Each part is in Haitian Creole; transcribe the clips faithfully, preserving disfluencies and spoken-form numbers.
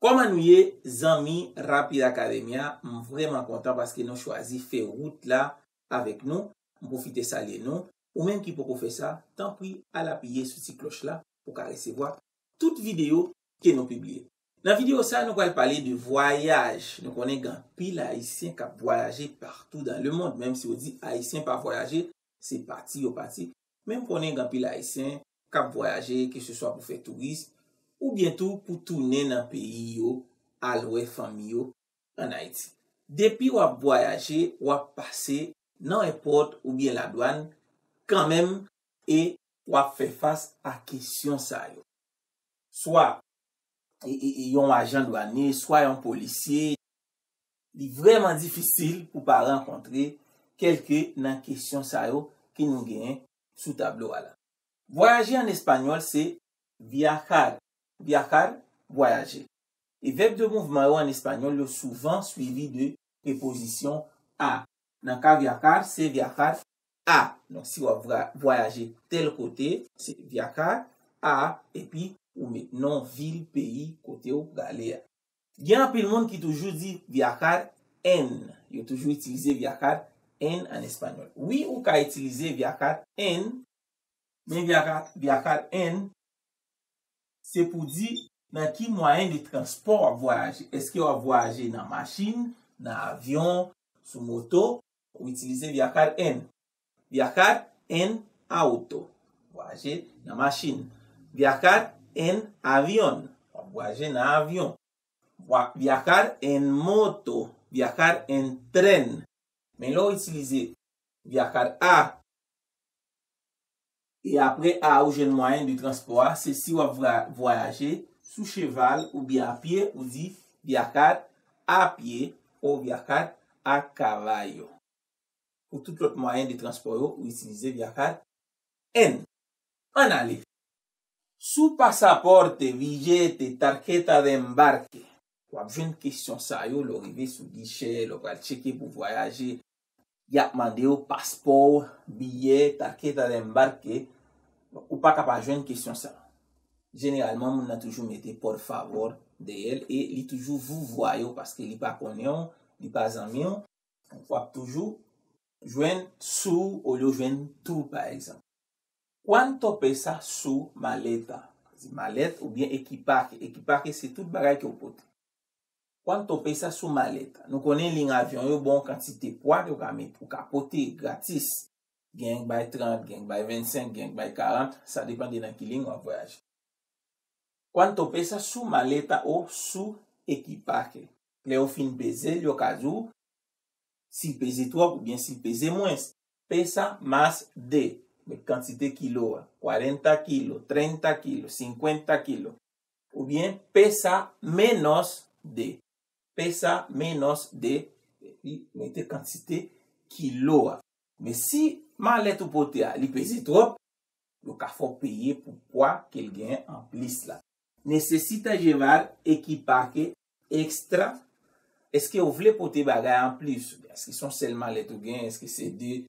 Kòman nou ye, zanmi Rapid Academy a? M vrèman kontan paske nou chwazi fè wout la avèk nou. M pwofite salye nou. Ou menm ki poko fè sa, tanpri al apiye sou ti klòch la pou w ka resevwa tout videyo ke nou pibliye. Nan videyo sa, nou pral pale de vwayaj. Nou konnen gen anpil Ayisyen k ap vwayaje partou dans le monde. Menm si yo di Ayisyen pa vwayaje, se pati yo pati. Men m konnen gen anpil Ayisyen k ap vwayaje, ke se swa pou fè touris, oubyen tou pou tounen nan peyi yo, al wè fanmi yo ann Ayiti. Depi w ap vwayaje, w ap pase nan èpòt oubyen ladwàn kanmenm e w ap fè fas a kesyon sa yo. Swa e, e, e yon ajan dwanye, swa yon polisye, li vrèman difisil pou pa rankontre kèlke nan kesyon sa yo ke nou genyen sou tablo a la. Vwayaje an espanyòl se viajar. Viajar, vwayaje. E vèb de mouvman yo an espanyòl yo souvan swivi de prepozisyon a. Nan ka viajar, se viajar a. Donk, si w ap vwa- vwayaje tèl kote, se viajar a, epi ou met non vil peyi kote w prale a. Gen anpil moun ki toujou di viajar en. Yo toujou itilize viajar en an espanyòl. Wi, ou ka itilize viajar en, men viajar, viajar en, se pou di nan ki mwayen de transpò w ap vwayaje. Èske w ap vwayaje nan machin, nan avyon, sou moto? Ou itilize viajar en. Viajar en auto. Vwayaje nan machin. Viajar en avión. W ap vwayaje nan avyon. Vwa- Viajar en moto. Viajar en tren. Men lè w itilize viajar a, e apre a ou jwenn mwayen de transpò a, se si w ap vwa- vwayaje sou cheval oubyen a pye, ou di viajar a pie o viajar a caballo. Pou tout lòt mwayen de transpò yo, ou itilize viajar en. Ann ale. Su pasaporte, billete, tarjeta de embarque. W ap jwenn kesyon sa yo lè w rive sou gichè, lè w pral tcheke pou vwayaje. Y ap mande w paspò w, biyè, tarjeta de embarque. Ou pa ka pa jwenn kesyon sa. Jeneralman, moun nan toujou mete por favor dèyè l e li toujou vouvwaye w paske li pa konnen w, li pa zanmi w. W ap toujou jwenn su olye w jwenn tu, pa egzanp. Cuánto pesa su maleta? Malèt oubyen ekipaje. Ekipaje se tout bagay ke w pote. Cuánto pesa su maleta? Nou konnen liy avyon yo ba w kantite pwa ke w ka met, ou ka pote gratis. Gen k bay trant, gen k bay vennsenk, gen k bay karant, sa depann de nan ki liy w ap vwayaje. Cuánto pesa su maleta o su equipaje? Lè yo fin peze l, yo ka di w si l peze twòp oubyen si l peze mwens. Pesa más de, met kantite kilo a, cuarenta kilo, treinta kilo, cincuenta kilo. Oubyen pesa menos de, pesa menos de, epi mete kantite kilo a. Men si malèt ou pote a, li peze twòp, yo ka fè w peye pou pwa ke l genyen anplis la. Necesita llevar equipaje extra? Èske w vle pote bagay anplis? Èske se yon sèl malèt ou genyen? Èske se de?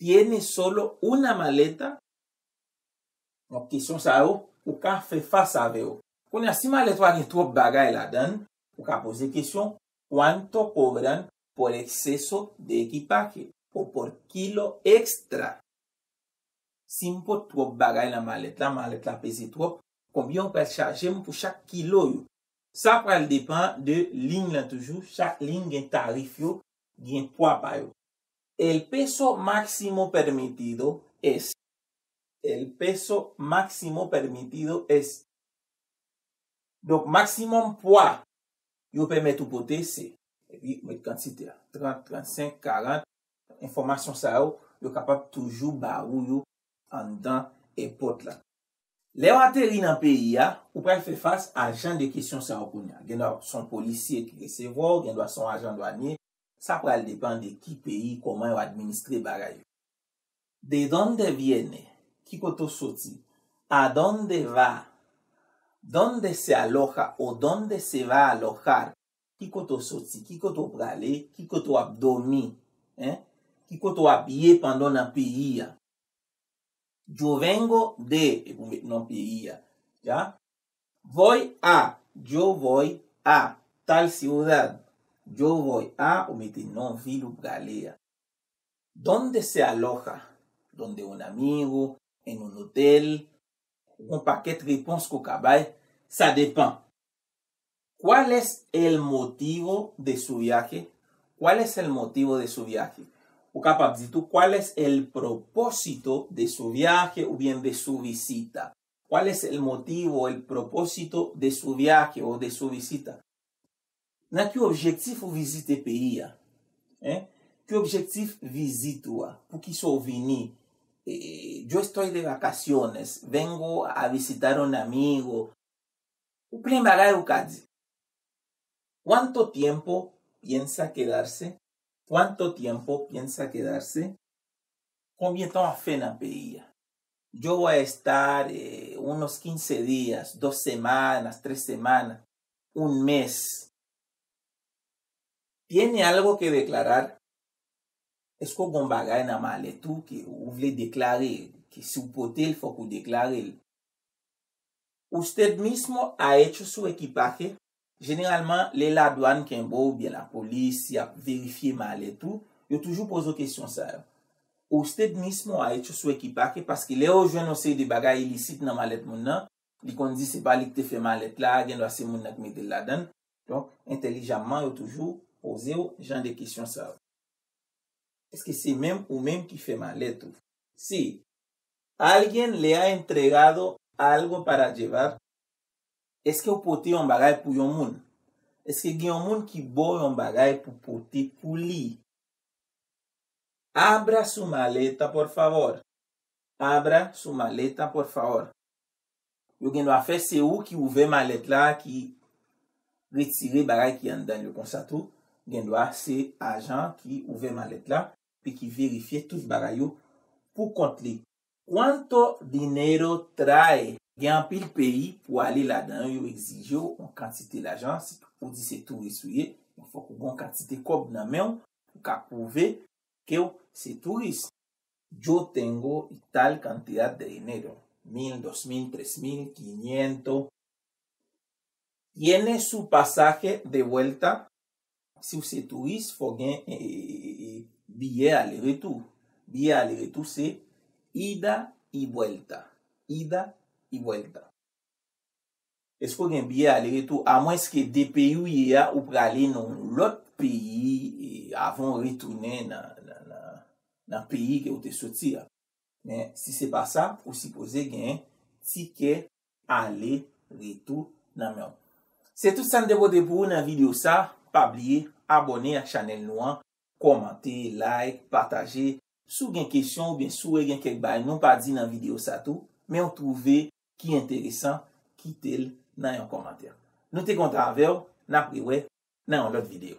¿Tiene solo una maleta? Donk, kesyon sa yo, ou ka fè fas avè yo. Kounye a, si malèt ou a gen twòp bagay ladan l, ou ka poze kesyon, ¿cuánto cobran por exceso de equipaje o por kilo extra? Si m pot twòp bagay nan malèt la, malèt la peze twòp, konbyen w pral chaje m pou chak kilo yo? Sa pral depann de liy lan toujou, chak liy gen tarif yo, gen pwa pa yo. El peso máximo permitido es. El peso máximo permitido es. Donk, maksimòm pwa yo pèmèt ou pote se, epi met kantite a, trant, trannsenk, karant. Enfòmasyon sa yo, yo kapab toujou ba ou yo anndan èpòt la. Lè w ateri nan peyi a, ou pral fè fas a jan de kesyon sa yo kounye a. Gendwa se yon polisye ki resevwa w, gendwa se yon ajan dwanye. Sa pral depann de ki peyi, kòman yo administre bagay yo. ¿De dónde viene? Ki kote w soti? ¿A dónde va? ¿Dónde se aloja o dónde se va a alojar? Ki kote w soti? Ki kote w prale? Ki kote w ap dòmi? Hein? Ki kote w ap ye pandan w nan peyi a? Yo vengo de, epi w met non peyi a. Ya? Voy a, yo voy a tal ciudad. Yo voy a, ou mete non vil ou prale a. ¿Dónde se aloja? ¿Donde un amigo? ¿En un hotel? Ou gon pakèt repons ke w ka bay. Sa depan. ¿Cuál es el motivo de su viaje? ¿Cuál es el motivo de su viaje? Ou kapab di tou, ¿cuál es el propósito de su viaje oubyen de su visita? ¿Cuál es el motivo, el propósito de su viaje o de su visita? Nan ki objektif ou vizite peyi a? Hein? Ki objektif vizit ou a? Poukisa w vini? Eh, yo estoy de vacaciones, vengo a visitar un amigo. Ou plen bagay ou ka di. ¿Cuánto tiempo piensa quedarse? ¿Cuánto tiempo piensa quedarse? Konbyen tan w ap fè nan peyi a? Yo voy a estar, eh, unos quince días, dos semanas, tres semanas, un mes. ¿Tiene algo que declarar? Èske w gon bagay nan malèt ou ke ou vle deklare, ke si w pote l, fòk ou deklare l? ¿Usted mismo ha hecho su equipaje? Jeneralman, lè ladwàn kenbe w oubyen lapolis, y ap verifye malèt ou, yo toujou poze w kesyon sa yo. ¿Usted mismo ha hecho su equipaje? Paske lè yo jwenn yon seri de bagay ilisit nan malèt moun nan, li konn di se pa li ki te fè malèt la, gendwa se moun nan ki mete l ladan l. Donk, entèlijamman, yo toujou poze w jan de kesyon sa yo. Èske se menm ou menm ki fè malèt ou? Si alguien le ha entregado algo para llevar, èske w pote yon bagay pou yon moun? Èske gen yon moun ki ba w yon bagay pou pote pou li? Abra su maleta, por favor. Abra su maleta, por favor. Yo gendwa fè se ou ki ouvè malèt la, ki retire bagay ki anndan yo konsa tou. Gendwa se ajan ki ouvè malèt la, epi ki verifye tout bagay yo pou kont li. ¿Cuánto dinero trae? Gen anpil peyi pou ale ladan yo, yo egzije w yon kantite lajan. Si ou di se touris ou ye, fòk ou gen yon kantite kòb nan men w pou ka pwouve ke w se touris. Yo tengo tal cantidad de dinero, mil, dos mil, tres mil, quinientos. ¿Tiene su pasaje de vuelta? Si w se touris, fò gen, e, e, e, e, biyè ale retou. Biyè ale retou se ida y vuelta. Ida y vuelta. Èske w gen biyè ale retou? Amwenske de peyi w ye a, ou prale nan yon lòt peyi, e, avan w retounen nan, nan, nan, nan peyi ke w te soti a. Men, si se pa sa, ou sipoze gen tikè ale retou nan men w. Se tout sa n te pote pou ou nan videyo sa. Pa bliye abòne ak chanèl nou an, kòmante, like, pataje. Si w gen kesyon oubyen si w gen kèk bagay nou pa di nan videyo sa tou, men w twouve ki enteresan, kite l nan yon kòmantè. Nou te kontan avè w, n ap rewè nan yon lòt videyo.